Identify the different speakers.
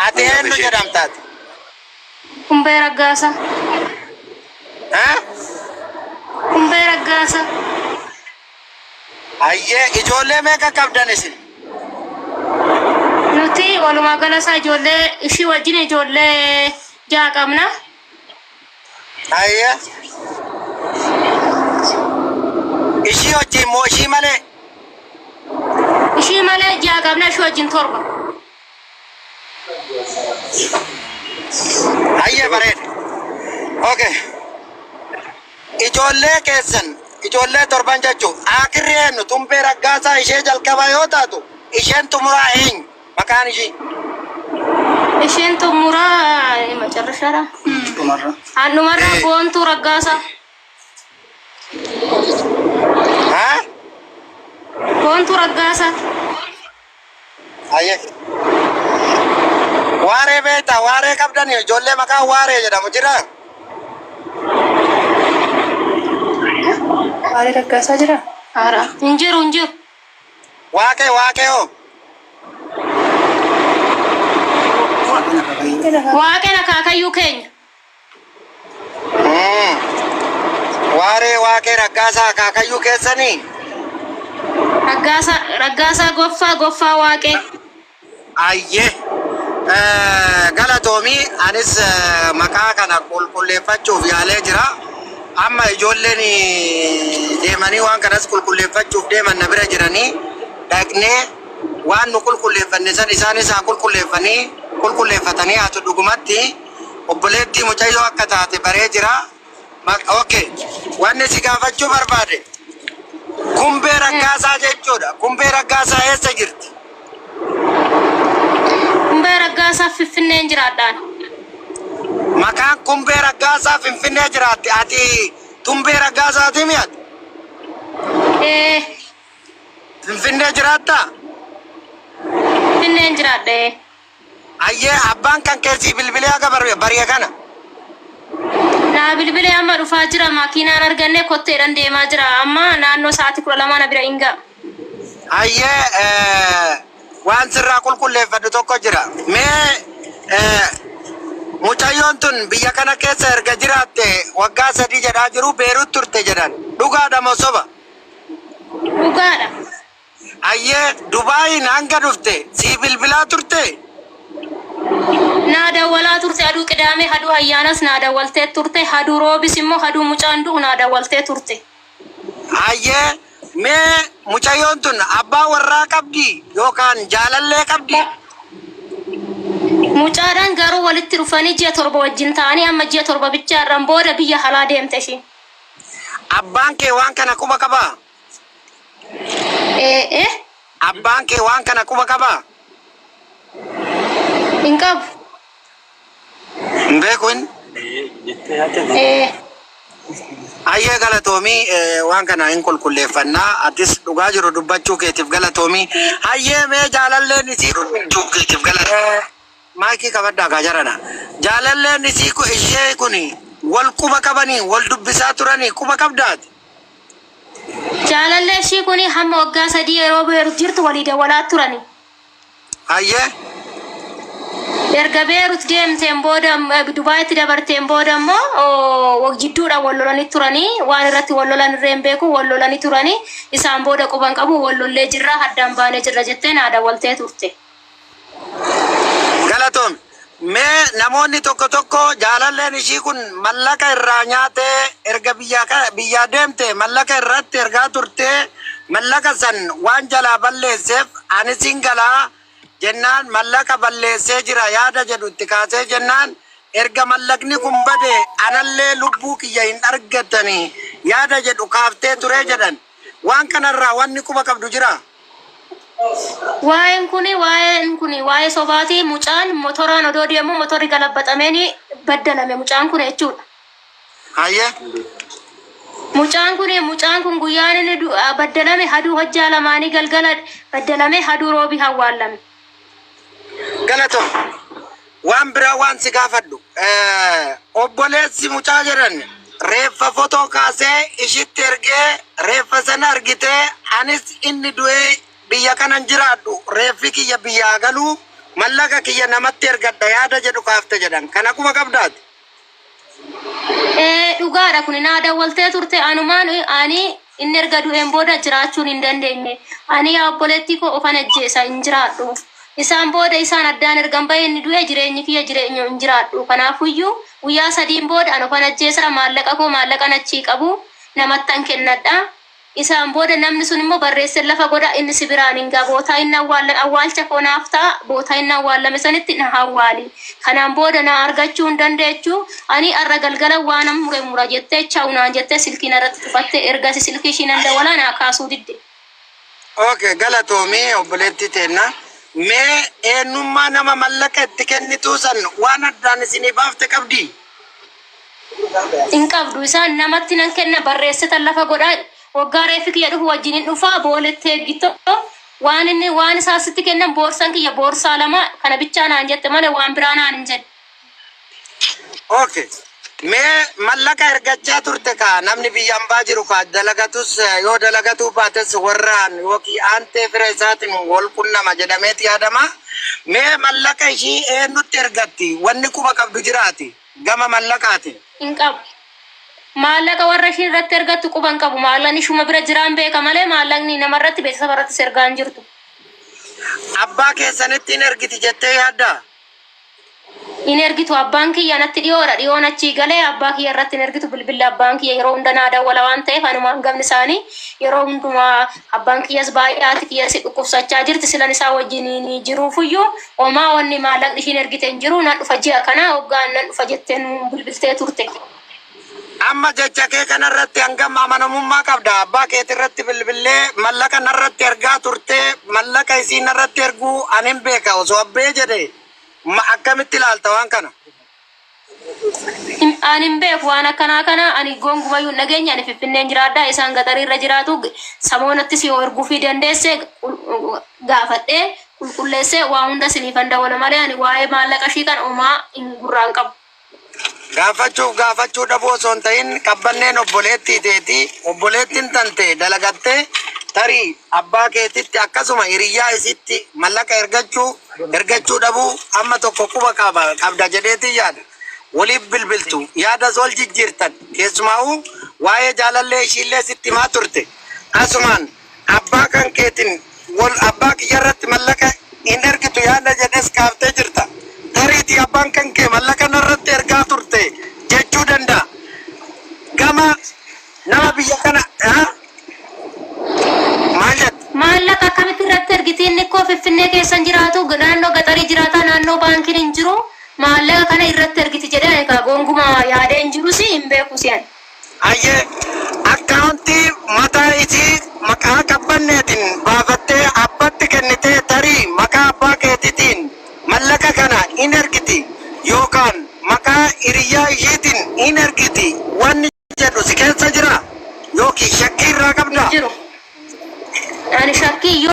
Speaker 1: Ati
Speaker 2: Hangafa
Speaker 1: eenyu
Speaker 2: isheeti.
Speaker 1: jedhamtaati?
Speaker 3: Kumbee Raggaasaa.
Speaker 1: Eh?
Speaker 3: Kumbee Raggaasaa.
Speaker 1: Hayyee ijoollee meeqa qabdan isin?
Speaker 3: Nuti walumaa gala isaa ijoollee ishii wajjin ijoollee ja'a qabna.
Speaker 1: Hayyee. Ishii wajjin moo ishii malee?
Speaker 3: Ishii malee ja'a qabna ishii wajjin torba.
Speaker 1: Hayyee bareeda. Okay. Ijoollee keessan ijoollee torban jechuun akirri eenyu Tumbee Raggaasaa ishee jalqabaa yoo taatu isheen xumuraa eenyu maqaan ishii?
Speaker 3: Isheen xumuraa macarrashaadha.
Speaker 4: Dhumarra.
Speaker 3: Handhumarraa
Speaker 1: Eh.
Speaker 3: Boontuu Raggaasaa.
Speaker 1: Haa?
Speaker 3: Boontuu Raggaasaa.
Speaker 1: Hayyee. Waaree beektaa waaree qabdanii ijoollee maqaan waaree jedhamu jiraa?
Speaker 5: Waaree Raggaasaa jira?
Speaker 3: Haaraa. Hin jiru hin jiru.
Speaker 1: Waaqee waaqee hoo?
Speaker 3: Waaqeen akaakayyuu keenya.
Speaker 1: Mm. Waaree waaqee Raggaasaa akaakayyuu keessanii?
Speaker 3: Raggaasaa Raggaasaa Goffaa Goffaa Waaqee.
Speaker 1: Ayyee. Galatoomii anis maqaa kana qulqulleeffachuuf yaalee jira. Amma ijoolleen deemanii waan kanas qulqulleeffachuuf deeman na bira jiranii dhaqnee waan nu qulqulleeffanne san isaanis haa qulqulleeffanii qulqulleeffatanii haatu dhugumatti obboleettii mucayyoo akka taate baree jira. Okay. Wanni si gaafachuu barbaade Kumbee Raggaasaa jechuudha. Kumbee Raggaasaa eessa jirti?
Speaker 3: Kumbee Raggaasaa Finfinneen jiraadhaan.
Speaker 1: Maqaan Kumbee Raggaasaa Finfinnee jiraatti. Ati Tumbee Raggaasaati mi ati?
Speaker 3: Ee
Speaker 1: Finfinnee jiraattaa?
Speaker 3: Finfinneen jiraadha. Ee.
Speaker 1: Ayyee abbaan kan keessii bilbilee haga bari'a kana.
Speaker 3: Naa bilbilee amma dhufaa jira makiinaan arganne kotteedhaan deemaa jira amma naannoo sa'aatii 12 na bira hin ga'a.
Speaker 1: Ayyee waan sirraa qulqulleeffadhu tokko jira. Mee mucayyoon tun biyya kana keessa erga jiraatte waggaa 3 jedhaa jiru Beerut turte jedhan. Dhugaadha moo soba?
Speaker 3: Dhugaadha.
Speaker 1: Ayyee Dubaayiin hanga dhufte sii bilbilaa turtee?
Speaker 3: Naa dawwalaa turte aduu qidaamee haduu hayyaanas naa dawwaltee turte haduu roobis immoo haduu mucaan du'u naa dawwaltee turte.
Speaker 1: Hayyee mee mucayyoon tun abbaa warraa qabdii yookaan jaalallee qabdii?
Speaker 3: Mucaadhaan garuu walitti dhufanii ji'a 7 wajjin ta'anii amma ji'a 7 bichaadhaan booda biyya halaa deemte ishiin.
Speaker 1: Abbaan kee waan kana quba qabaa?
Speaker 3: Ee eh.
Speaker 1: Abbaan kee waan kana quba qabaa?
Speaker 3: Hin qabu.
Speaker 1: Hin beeku inni?
Speaker 3: Ee.
Speaker 1: Hayyee galatoomii waan kana hin qulqulleeffannaa atis dhugaa jiru dubbachuu keetiif galatoomii. Hayyee mee jaalalleen isii dubbachuu keetiif galatoomii. Maayikii qabadhaa kaa jarana. Jaalalleen isii ishee kun wal quba qabanii wal dubbisaa turanii quba qabdaati?
Speaker 3: Jaalallee ishii kuni hamma waggaa 3 yeroo Beerut jirtu walii dawwalaa turani.
Speaker 1: Hayyee.
Speaker 3: Erga Beerut deemteen booda Dubaayitti dabarteen booda immoo jidduudhaan wal lolanii turani. Waan irratti wal lolan irree hin beeku wal lolanii turani. Isaan booda quban qabu wal lollee jirra addaan baanee jirra jettee naa dawwaltee turte.
Speaker 1: Galatoomi. Mee namoonni tokko tokko jaalalleen ishii kun mallaqa irraa nyaatee erga biyyaa ka- biyyaa deemte mallaqa irratti ergaa turtee mallaqa san waan jalaa balleesseef anis hin galaa jennaan mallaqa balleessee jira yaada jedhu itti kaasee jennaan erga mallaqni kun bade anallee lubbuu kiyya hin argatanii yaada jedhu kaaftee turee jedhan waan kanarraa wanni quba qabdu jiraa?
Speaker 3: Waa'een kuni waa'een kuni waa'ee sobaati mucaan motoraan odoo deemuu motorri galabbaxameeni baddalame mucaan kun jechuudha.
Speaker 1: Hayyee.
Speaker 3: Mucaan kun mucaan kun guyyaan inni baddalame haduu hojjaa lamaanii galgala baddalame haduu roobi hawwaallame.
Speaker 1: Galatoom. Waan biraa waan si gaafadhu. Obboleessi mucaa jedhan reeffa fotoo kaasee ishitti ergee reeffa sana argitee anis inni du'ee biyya kanan jiraadhu reeffi kiyya biyyaa galuu Mallaqa kiyya namatti ergadha yaada jedhu kaafte jedhan. Kana quba qabdaati?
Speaker 3: Ee, dhugaadha kun naa dawwaltee turte. Anumaan ani inni erga du'een booda jiraachuun hin dandeenye. Ani yaa obboleettii koo ofan ajjeesa, hin jiraadhu. Isaan booda isaan addaan ergan bahee inni du'e, jireenyi kiyya jireenya hin jiraadhu. Kanaafuyyuu guyyaa 3n booda an ofan ajjeesa, maallaqa koo, maallaqan achii qabu namattan kennadha. Isaan booda namni sun immoo barreessee lafa godha, inni si biraan hin ga'a, bootaa inni awwaalla awwaalcha koo naaf ta'a, bootaa inni awwaallame sanitti na awwaali. Kanaan booda na argachuu hin dandeechu, ani har'a galgala waanan mure mura jettee chaw naan jettee silkii narratti cufatte. Ergasi silkii ishii nan dawwalaa naa kaasuu didde.
Speaker 1: Ok galatoomi obboleettii teenna. Mee eenyummaa nama mallaqa itti kennituu san waan addaan isinii baafte qabdii?
Speaker 3: Hin qabdu. Isaan namatti nan kenna, barreessetan lafa godha, waggaa reeffi kiyya dhufu wajjin hin dhufa, booletti eeggitto waan inni waan isaa sitti kennan, boorsan kiyya boorsaa lama kana bichaa naan jette malee waan biraa naan hin jenne.
Speaker 1: Ok. Mee mallaqa ergachaa turte kaa namni biyya ambaa jiru kaa dalagatus yoo dalagatuu baates warraan yookiin aantee fira isaatiin wal qunnama jedhameeti yaadama. Mee mallaqa ishii eenyutti ergatti? Wanni quba qabdu jiraati gama mallaqaatiin?
Speaker 3: Hin qabu. Maallaqa warra ishiin irratti ergattu quba hin qabu. Maallaqni ishuma bira jiraan beeka malee maallaqni namarratti beeksisa irrattis ergaa hin jirtu.
Speaker 1: Abbaa keessanitti hin ergiti jettee yaaddaa?
Speaker 3: Hin ergitu. Abbaan kiyya natti dhiyoodha. Dhiyoon achii galee abbaa kiyya irratti hin ergitu. Bilbilli abbaan kiyya yeroo hunda naa dawwala waan ta'eef anuma hangafni isaanii yeroo hundumaa abbaan kiyyas baay'ee haati kiyyas dhukkubsachaa jirti. Silan isaa wajjin jiruufuyyuu homaa wanni maallaqni ishiin ergite hin jiru. Nan dhufa ji'a kana hoggaan nan dhufa jettee nu bilbiltee turte.
Speaker 1: Amma jecha kee kanarratti hangam amanamummaa qabda? Abbaa keetirratti bilbillee mallaqa narratti ergaa turtee, mallaqa isii narratti erguu anin beeka osoo abbee jedhe akkamitti ilaalta waan kana?
Speaker 3: Ani hin beeku waan akkanaa kana, ani gonkumayyuu hin dhageenye. Ani Finfinneen jiraadha, isaan gaxarii irra jiraatu. Samoonattis yoo erguufii dandeesse gaafadhee qulqulleessee waa hunda isiniifan dawwala malee ani waa'ee maallaqa ishii kan homaa hin gurraan qabu.
Speaker 1: Gaafachuuf gaafachuu dhabuu osoo hin ta'in, qabbanneen obboleettii teeti, obboleettiin tante dalagattee tarii abbaa keetitti akkasuma hiriyyaa isitti mallaqa ergachuu ergachuu dhabuu amma tokko quba qaba qabda jedheetiin yaada. Waliif bilbiltu, yaadas wal jijjiirtan, keessumaa'uu waa'ee jaalallee ishiillee sitti himaa turte. Asumaan abbaa kan keetiin wal abbaa kiyyarratti mallaqa hin ergitu yaada jedhes kaaftee jirta. Tariitii abbaan kan kee mallaqa narratti ergaa turte jechuu danda'a. Gama nama biyya kana maal jette?
Speaker 3: Maallaqa akkamitti irratti ergiti? Inni koo Finfinnee keessa hin jiraatu, naannoo gaxarii jiraata, naannoo baankiin hin jiru. Maallaqa kana irratti ergiti jedhee ani kaa gonkumaa yaadee hin jirus, hin beekus ani.
Speaker 1: Hayyee, akkaawuntii mataa isii maqaa qabbanneetiin baafattee abbatti kennitee tarii maqaa abbaa keetiitiin mallaqa kana hin ergiti yookaan maqaa hiriyyaa ishiitiin hin ergiti wanni jedhu si keessa jira yookiin shakkii irraa
Speaker 3: Hin
Speaker 1: qabdaa?
Speaker 3: jiru. Ani shakkii iyyuu